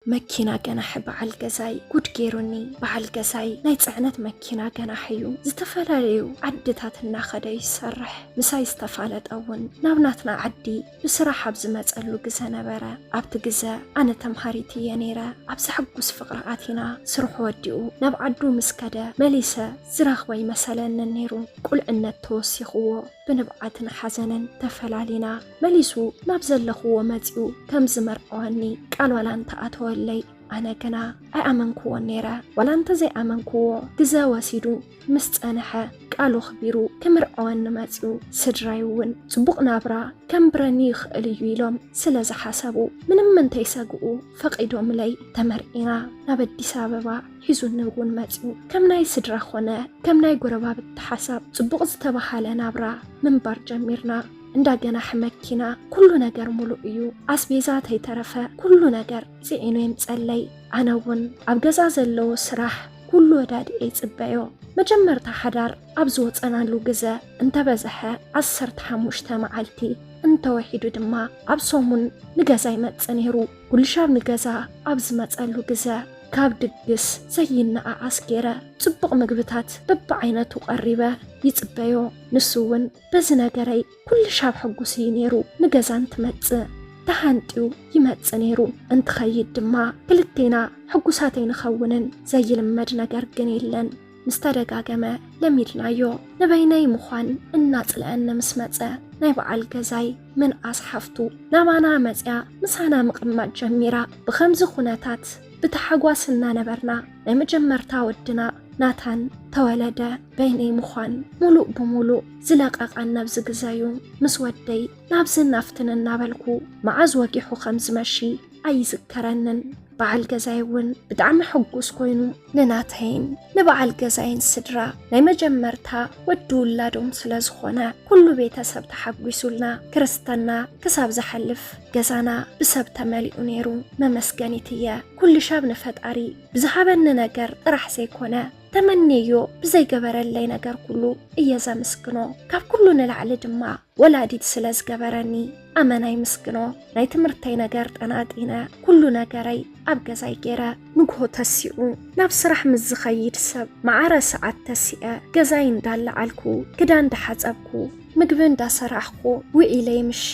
መኪና ገናሒ በዓል ገዛይ ጉድ ገይሩኒ። በዓል ገዛይ ናይ ጽዕነት መኪና ገናሒ እዩ። ዝተፈላለዩ ዓድታት እናኸደ ይሰርሕ። ምሳይ ዝተፋለጠ እውን ናብ ናትና ዓዲ ብስራሕ ኣብ ዝመጸሉ ግዘ ነበረ። ኣብቲ ግዘ ኣነ ተምሃሪት እየ ነይረ። ኣብ ዘሐጉስ ፍቕሪ ኣቲና፣ ስርሑ ወዲኡ ናብ ዓዱ ምስ ከደ፣ መሊሰ ዝረኽቦ ኣይመሰለንን ነይሩ። ቁልዕነት ተወሲኽዎ፣ ብንብዓትን ሓዘንን ተፈላሊና። መሊሱ ናብ ዘለኽዎ መጺኡ ከም ዝመርዐወኒ ቃል ዋላ እንተኣተወለይ፣ ኣነ ግና ኣይኣመንክዎን ነይረ። ዋላ እንተ ዘይኣመንክዎ፣ ግዘ ወሲዱ ምስ ጸንሐ፣ ቃሉ ኣኽቢሩ ክምርዐወኒ መጺኡ። ስድራይ እውን ጽቡቕ ናብራ ከንብረኒ ይኽእል እዩ ኢሎም ስለ ዝሓሰቡ፣ ምንም እንተይሰግኡ ፈቒዶምለይ። ተመርዒና ናብ ኣዲስ ኣበባ ሒዙኒ እውን መጺኡ። ከም ናይ ስድራ ኾነ ከም ናይ ጎረባብቲ ሓሳብ ጽቡቕ ዝተባሃለ ናብራ ምንባር ጀሚርና። እንዳ ገናሒ መኪና ኩሉ ነገር ሙሉእ እዩ። ኣስቤዛ ተይተረፈ ኩሉ ነገር ጽዒኑ የምጸለይ። ኣነ እውን ኣብ ገዛ ዘለዎ ስራሕ ኩሉ ወዳድኤ ይጽበዮ። መጀመርታ ሓዳር ኣብ ዝወጸናሉ ግዘ እንተበዝሐ ዓሰርተ ሓሙሽተ መዓልቲ፣ እንተወሒዱ ድማ ኣብ ሰሙን ንገዛ ይመጽእ ነይሩ። ጉልሻብ ንገዛ ኣብ ዝመጸሉ ግዘ ካብ ድግስ ዘይነኣኣስ ገይረ ጽቡቕ ምግብታት በብዓይነቱ ቀሪበ ይጽበዮ። ንሱ እውን በዚ ነገረይ ኩልሻብ ሕጉስ እዩ ነይሩ። ንገዛ እንትመጽእ ተሃንጥዩ ይመጽእ ነይሩ። እንትኸይድ ድማ ክልቴና ሕጉሳት ኣይንኸውንን። ዘይልመድ ነገር ግን የለን። ምስ ተደጋገመ ለሚድናዮ። ንበይነይ ምዃን እናጽልኣኒ ምስ መጸ፣ ናይ በዓል ገዛይ ምንኣስ ሓፍቱ ናባና መጽያ ምሳና ምቕማጥ ጀሚራ። ብኸምዚ ኩነታት ብታሓጓስ እናነበርና፣ ናይ መጀመርታ ወድና ናታን ተወለደ። በይነይ ምዃን ሙሉእ ብሙሉእ ዝለቐቐኒ ኣብዚ ግዘ እዩ። ምስ ወደይ ናብዝን ናፍትን እናበልኩ፣ መዓዝ ወጊሑ ከም ዝመሺ ኣይዝከረንን። በዓል ገዛይ እውን ብጣዕሚ ሕጉስ ኮይኑ፣ ንናተይን ንበዓል ገዛይን ስድራ ናይ መጀመርታ ወዲ ውላዶም ስለ ዝኾነ፣ ኩሉ ቤተሰብ ተሓጒሱልና። ክርስትና ክሳብ ዝሓልፍ ገዛና ብሰብ ተመሊኡ ነይሩ። መመስገኒት እየ ኩልሻብ ንፈጣሪ ብዝሃበኒ ነገር ጥራሕ ዘይኮነ፣ ተመንየዮ ብዘይገበረለይ ነገር ኩሉ እየ ዘምስግኖ። ካብ ኩሉ ንላዕሊ ድማ ወላዲት ስለ ዝገበረኒ ኣመና ይምስግኖ። ናይ ትምህርተይ ነገር ጠናጢነ፣ ኩሉ ነገረይ ኣብ ገዛይ ገይረ። ንግሆ ተሲኡ ናብ ስራሕ ምስ ዝኸይድ ሰብ፣ ማዕረ ሰዓት ተሲኤ ገዛይ እንዳለዓልኩ፣ ክዳን እንዳሓጸብኩ፣ ምግቢ እንዳሰራሕኩ ውዒለ ይምሺ።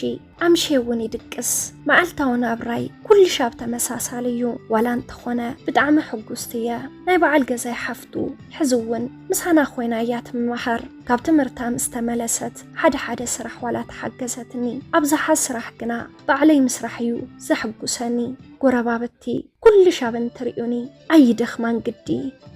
ኣምሼ እውን ይድቅስ። መዓልታዊ ናብራይ ኩልሻብ ተመሳሳሊ እዩ። ዋላ እንተኾነ ብጣዕሚ ሕጉስቲ እየ። ናይ በዓል ገዛይ ሓፍቱ ሕዚ እውን ምሳና ኮይና እያ ትመሃር። ካብ ትምህርታ ምስ ተመለሰት ሓደ ሓደ ስራሕ ዋላ ተሓገዘትኒ። ኣብዝሓ ስራሕ ግና ባዕለይ ምስራሕ እዩ ዘሕጉሰኒ። ጎረባብቲ ኩልሻብ እንትርእዩኒ ኣይደኽማን ግዲ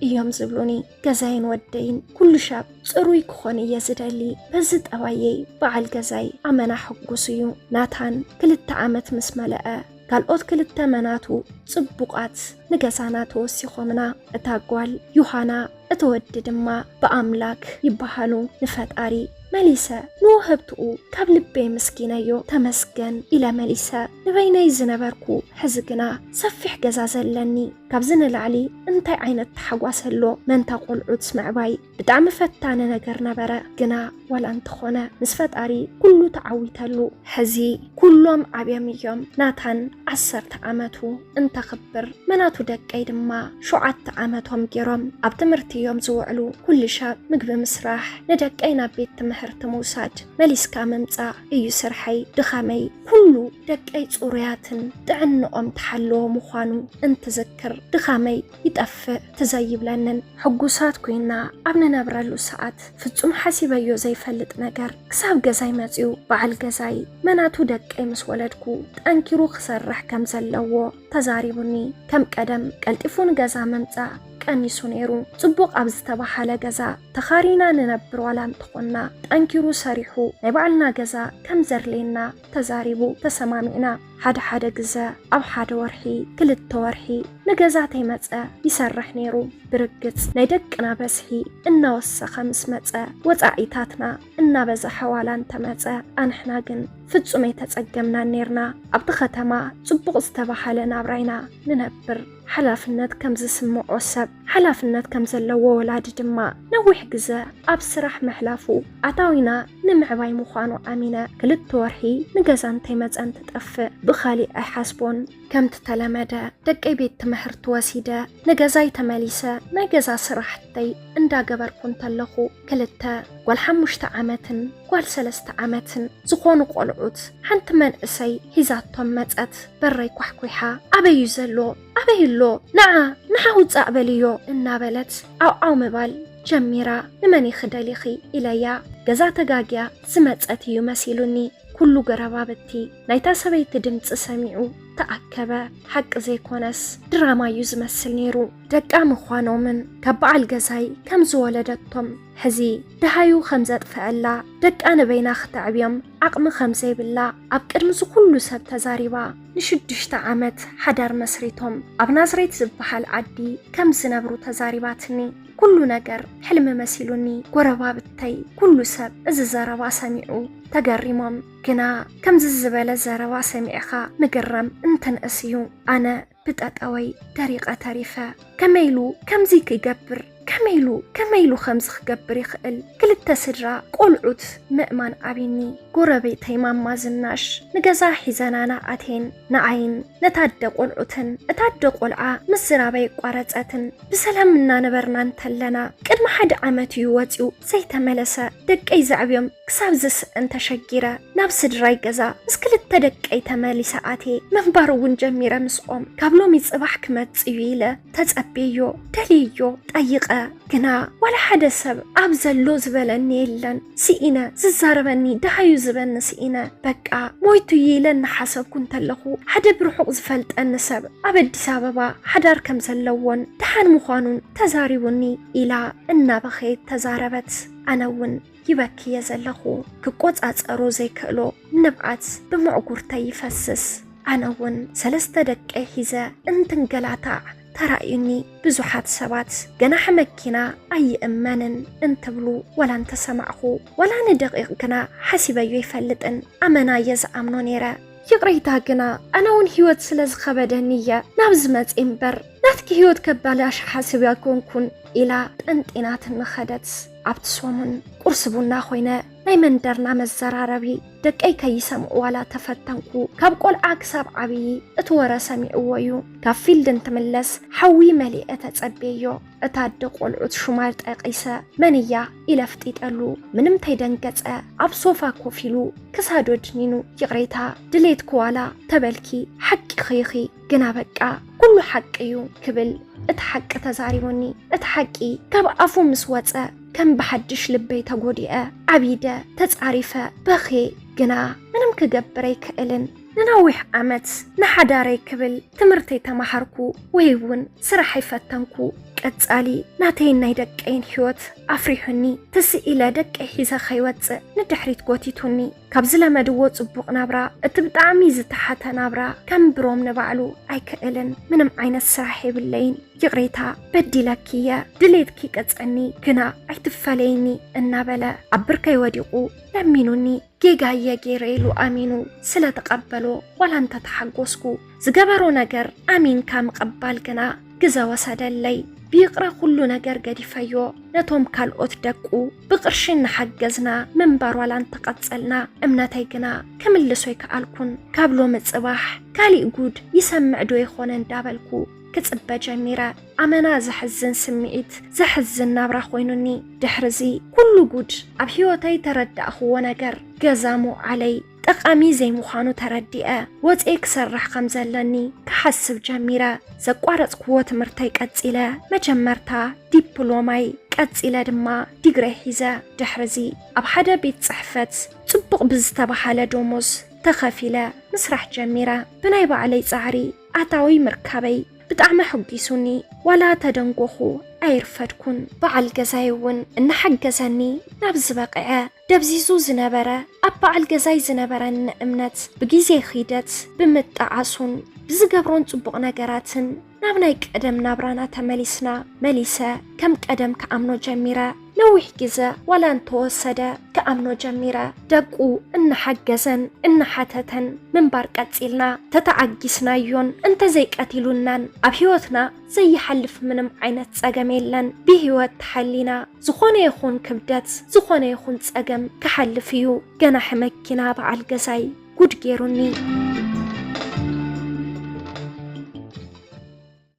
እዮም ዝብሉኒ። ገዛይን ወደይን ኩልሻብ ጽሩይ ክኾን እየ ዝደሊ። በዚ ጠባየይ በዓል ገዛይ ኣመና ሕጉስ እዩ። ናታን ክልተ ዓመት ምስ መለአ፣ ካልኦት ክልተ መናቱ ጽቡቓት ንገዛና ተወሲኾምና። እታ ጓል ዮሃና፣ እቲ ወዲ ድማ ብኣምላክ ይበሃሉ። ንፈጣሪ መሊሰ ንውህብትኡ ካብ ልበይ ምስጊነዮ፣ ተመስገን ኢለ መሊሰ። ንበይነይ ዝነበርኩ፣ ሕዚ ግና ሰፊሕ ገዛ ዘለኒ። ካብዚ ንላዕሊ እንታይ ዓይነት ታሕጓስ ኣሎ? መንታ ቆልዑት ምዕባይ ብጣዕሚ ፈታኒ ነገር ነበረ። ግና ዋላ እንተኾነ ምስ ፈጣሪ ኩሉ ተዓዊተሉ። ሕዚ ኩሎም ዓብዮም እዮም። ናታን ዓሰርተ ዓመቱ እንተኽብር፣ መናቱ ደቀይ ድማ ሸውዓተ ዓመቶም ገይሮም ኣብ ትምህርቲ እዮም ዝውዕሉ። ኩልሻብ ምግቢ ምስራሕ፣ ንደቀይ ናብ ቤት ትምህርቲ ምውሳድ፣ መሊስካ ምምጻእ እዩ ስርሐይ። ድኻመይ ኩሉ ደቀይ ጽሩያትን ጥዕንኦም ተሓለወ ምዃኑ እንትዝክር ድኻመይ ይጠፍእ። ትዘይብለንን። ሕጉሳት ኮይና ኣብ ንነብረሉ ሰዓት ፍጹም ሓሲበዮ ዘይፈልጥ ነገር ክሳብ ገዛይ መጺኡ። በዓል ገዛይ መናቱ ደቀይ ምስ ወለድኩ ጠንኪሩ ክሰርሕ ከም ዘለዎ ተዛሪቡኒ። ከም ቀደም ቀልጢፉ ንገዛ ምምጻእ ቀኒሱ ነይሩ። ጽቡቕ ኣብ ዝተባሃለ ገዛ ተኻሪና ንነብር ዋላ እንተኾንና፣ ጠንኪሩ ሰሪሑ ናይ ባዕልና ገዛ ከም ዘድልየና ተዛሪቡ። ተሰማሚዕና። ሓደ ሓደ ግዘ ኣብ ሓደ ወርሒ፣ ክልተ ወርሒ ንገዛ ተይመጸ ይሰርሕ ነይሩ። ብርግጽ ናይ ደቅና በዝሒ እናወሰኸ ምስ መጸ፣ ወጻኢታትና እናበዝሐ ዋላ እንተመጸ፣ ኣንሕና ግን ፍጹም ኣይተጸገምናን ነይርና። ኣብቲ ከተማ ጽቡቕ ዝተባሃለ ናብራ ኢና ንነብር። ሓላፍነት ከም ዝስምዖ ሰብ፣ ሓላፍነት ከም ዘለዎ ወላዲ ድማ ነዊሕ ግዘ ኣብ ስራሕ ምሕላፉ፣ ኣታዊና ንምዕባይ ምዃኑ ኣሚነ፣ ክልተ ወርሒ ንገዛ እንተይመጸ እንትጠፍእ፣ ብኻሊእ ኣይሓስቦን። ከምቲ ተለመደ ደቀይ ቤት ትምህርቲ ወሲደ ንገዛይ ተመሊሰ ናይ ገዛ ስራሕተይ እንዳገበርኩ እንተለኹ ክልተ ጓል ሓሙሽተ ዓመትን ጓል ሰለስተ ዓመትን ዝኾኑ ቆልዑት ሓንቲ መንእሰይ ሒዛቶም መጸት። በረይ ኳሕኲሓ፣ ኣበዩ ዘሎ? ኣበዩ ኣሎ? ንዓ ንዓ ውጻእ በልዮ እናበለት ዓውዓው ምባል ጀሚራ። ንመን ኢኺ ደሊኺ ኢለያ። ገዛ ተጋግያ ዝመጸት እዩ መሲሉኒ። ኩሉ ጎረባብቲ ናይታ ሰበይቲ ድምጺ ሰሚዑ ተኣከበ። ሓቂ ዘይኮነስ ድራማ እዩ ዝመስል ነይሩ። ደቃ ምዃኖምን ካብ በዓል ገዛይ ከም ዝወለደቶም ሕዚ ደሃዩ ከም ዘጥፍአላ፣ ደቃ ንበይና ክተዕብዮም ዓቕሚ ከም ዘይብላ ኣብ ቅድሚ ዝኹሉ ሰብ ተዛሪባ። ንሽዱሽተ ዓመት ሓዳር መስሪቶም ኣብ ናዝሬት ዝበሃል ዓዲ ከም ዝነብሩ ተዛሪባትኒ። ኩሉ ነገር ሕልሚ መሲሉኒ። ጎረባብተይ ኩሉ ሰብ እዚ ዘረባ ሰሚዑ ተገሪሞም። ግና ከምዚ ዝበለ ዘረባ ሰሚዕኻ ምግረም እንትንእስ እዩ። ኣነ ብጠጠወይ ደሪቐ ተሪፈ። ከመይ ኢሉ ከምዚ ክገብር? ከመይ ኢሉ፣ ከመይ ኢሉ ከምዚ ክገብር ይኽእል? ክልተ ስድራ ቆልዑት ምእማን ኣቢኒ። ጎረቤተይ ማማ ዝናሽ ንገዛ ሒዘናና ኣቴን ንዓይን ነታ ኣደ ቆልዑትን። እታ ኣደ ቆልዓ ምዝራባ የቋረጸትን። ብሰላም እናነበርና እንተለና ቅድሚ ሓደ ዓመት እዩ ወጺኡ ዘይተመለሰ። ደቀይ ዘዕብዮም ክሳብ ዝስእን ተሸጊረ ናብ ስድራይ ገዛ ምስ ክልተ ደቀይ ተመሊሰ ኣትየ። ምንባር እውን ጀሚረ ምስኦም። ካብ ሎሚ ጽባሕ ክመጽእ እዩ ኢለ ተጸብየዮ፣ ደልየዮ፣ ጠይቐ። ግና ዋላ ሓደ ሰብ ኣብ ዘሎ ዝበለኒ የለን። ስኢነ፣ ዝዛረበኒ ደሃዩ ዝበኒ ስኢነ። በቃ ሞይቱ እዩ ኢለ እናሓሰብኩ እንተለኹ ሓደ ብርሑቕ ዝፈልጠኒ ሰብ ኣብ ኣዲስ ኣበባ ሓዳር ከም ዘለዎን ደሓን ምዃኑን ተዛሪቡኒ ኢላ እናበኸየት ተዛረበት። ኣነ እውን ይበኪ እየ ዘለኹ። ክቆጻጸሮ ዘይክእሎ ንብዓት ብምዕጉርተይ ይፈስስ። ኣነ እውን ሰለስተ ደቀይ ሒዘ እንትንገላታዕ ተራእዩኒ። ብዙሓት ሰባት ገናሒ መኪና ኣይእመንን እንትብሉ ዋላ እንተሰማዕኹ፣ ዋላ ንደቂቕ ግና ሓሲበዮ ኣይፈልጥን። ኣመና እየ ዝኣምኖ ነይረ። ይቕሬታ ግና ኣነ እውን ህይወት ስለ ዝኸበደኒ እየ ናብዚ መጽየ እምበር፣ ናትኪ ህይወት ከባላሽ ሓሲበ ኣይኮንኩን ኢላ ጠንጢናትኒ ኸደት። ኣብቲ ሰሙን ቁርሲ ቡና ኮይነ ናይ መንደርና መዘራረቢ። ደቀይ ከይሰምዑ ዋላ ተፈተንኩ። ካብ ቆልዓ ክሳብ ዓብዪ እቲ ወረ ሰሚዕዎ እዩ። ካብ ፊልድ እንትምለስ ሓዊ መሊአ ተጸብየዮ። እታ ኣደ ቆልዑት ሹማ ጠቂሰ መን እያ ኢለ ኣፍጢጠሉ። ምንም ተይደንገጸ ኣብ ሶፋ ኮፍ ኢሉ ክሳዱ ኣድኒኑ። ይቕሬታ ድሌትኪ ዋላ ተበልኪ ሓቂ ኺኺ፣ ግና በቃ ኩሉ ሓቂ እዩ ክብል እቲ ሓቂ ተዛሪቡኒ። እቲ ሓቂ ካብ ኣፉ ምስ ወጸ ከም ብሓድሽ ልበይ ተጎዲአ፣ ዓቢደ፣ ተጻሪፈ፣ በኽየ። ግና ምንም ክገብር ኣይክእልን። ንነዊሕ ዓመት ንሓዳረይ ክብል ትምህርተይ ተማሃርኩ ወይ እውን ስራሕ ኣይፈተንኩ። ቀጻሊ ናተይን ናይ ደቀይን ህይወት ኣፍሪሑኒ። ትስእ ኢለ ደቀይ ሒዘ ከይወጽእ ንድሕሪት ጎቲቱኒ። ካብ ዝለመድዎ ጽቡቕ ናብራ እቲ ብጣዕሚ ዝተሓተ ናብራ ከንብሮም ንባዕሉ ኣይክእልን። ምንም ዓይነት ስራሕ የብለይን። ይቕሬታ በዲለኪ እየ፣ ድሌትኪ ቀጸኒ ግና ኣይትፈለይኒ እናበለ ኣብ ብርከይ ወዲቑ ለሚኑኒ። ጌጋየ ገይረ ኢሉ ኣሚኑ ስለ ተቐበሎ ዋላ እንተ ተሓጎስኩ፣ ዝገበሮ ነገር ኣሚንካ ምቕባል ግና ግዘ ወሰደለይ። ብይቕረ ኩሉ ነገር ገዲፈዮ። ነቶም ካልኦት ደቁ ብቕርሺ እናሓገዝና ምንባር ዋላ እንተቐጸልና፣ እምነተይ ግና ክምልሶ ኣይከኣልኩን። ካብ ሎሚ ጽባሕ ካሊእ ጉድ ይሰምዕ ዶ ይኾነ እንዳበልኩ ክጽበ ጀሚረ። ኣመና ዘሕዝን ስምዒት፣ ዘሕዝን ናብራ ኮይኑኒ። ድሕርዚ ኩሉ ጉድ ኣብ ህይወተይ ተረዳእኽዎ ነገር፣ ገዛ ምውዓለይ ጠቓሚ ዘይምዃኑ ተረዲአ። ወፅኤ ክሰርሕ ከም ዘለኒ ክሓስብ ጀሚረ። ዘቋረፅክዎ ትምህርተይ ቀፂለ። መጀመርታ ዲፕሎማይ፣ ቀፂለ ድማ ዲግረይ ሒዘ። ድሕርዚ ኣብ ሓደ ቤት ፅሕፈት ፅቡቕ ብዝተባሃለ ደሞዝ ተኸፊለ ምስራሕ ጀሚረ። ብናይ ባዕለይ ፃዕሪ ኣታዊ ምርካበይ ብጣዕሚ ኣሐጒሱኒ። ዋላ ተደንጎኹ ኣይርፈድኩን። በዓል ገዛይ እውን እናሓገዘኒ ናብዚ በቒዐ። ደብዚዙ ዝነበረ ኣብ በዓል ገዛይ ዝነበረኒ እምነት ብግዜ ኺደት ብምጥዓሱን ብዝገብሮን ጽቡቕ ነገራትን ናብ ናይ ቀደም ናብራና ተመሊስና። መሊሰ ከም ቀደም ክኣምኖ ጀሚረ። ነዊሕ ግዘ ዋላ እንተወሰደ ክኣምኖ ጀሚረ። ደቁ እናሓገዘን እናሓተተን ምንባር ቀጺልና። ተተዓጊስናዮን እንተዘይቀቲሉናን ኣብ ህይወትና ዘይሓልፍ ምንም ዓይነት ጸገም የለን። ብህይወት ተሓሊና ዝኾነ ይኹን ክብደት፣ ዝኾነ ይኹን ጸገም ክሓልፍ እዩ። ገናሒ መኪና በዓል ገዛይ ጉድ ገይሩኒ።